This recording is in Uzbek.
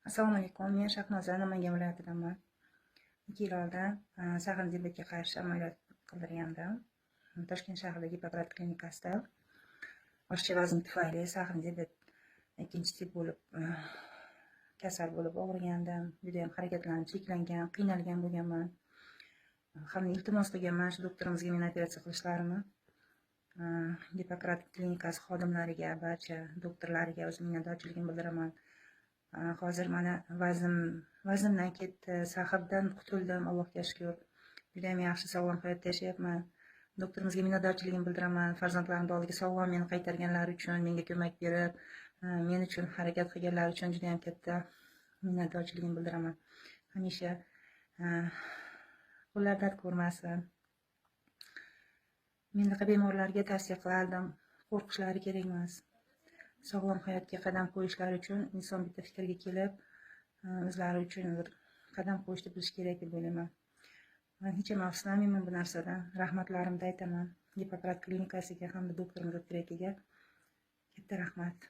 Assalomu alaykum, men Shahnoza, Namangan viloyatidanman. 2 yil oldin сахарный diabetga qarshi amaliyot qildirgandim. Toshkent shahridagi Gipokrat klinikasida. Oshiqcha vazn tufayli сахарный diabet ikkinchi tip bo'lib, kasal bo'lib og'rigandim. Judayam harakatlarim cheklangan, qiynalgan bo'lganman. Hamda iltimos qilganman shu doktorimizga meni operatsiya qilishlarini. Gipokrat klinikasi xodimlariga, barcha doktorlariga o'z minnatdorchiligimni bildiraman. Hozir mana vaznimdan ketdi, сахар dan qutuldim, Allohga shukur. Judayam yaxshi, sog'lom hayotda yashayapman. Doktorimizga minnatdorchiligimni bildiraman. Farzandlarimni oldiga sog'lom meni qaytarganlari uchun, menga ko'mak berib, men uchun harakat qilganlari uchun judayam katta minnatdorchiligimni bildiraman. Hamisha qo'llar dard ko'rmasin. Mendaqa bemorlarga tavsiya qilardim, qo'rqishlari kerak emas. Sog'lom hayotga qadam qo'yishlari uchun inson bitta fikrga kelib, o'zlari uchun bir qadam qo'yishni bilish kerak deb o'ylayman. Man hech ham afsuslanmayman bu narsadan. Rahmatlarimni aytaman Gipokrat klinikasiga hamda doktor Muzaffer akaga katta rahmat.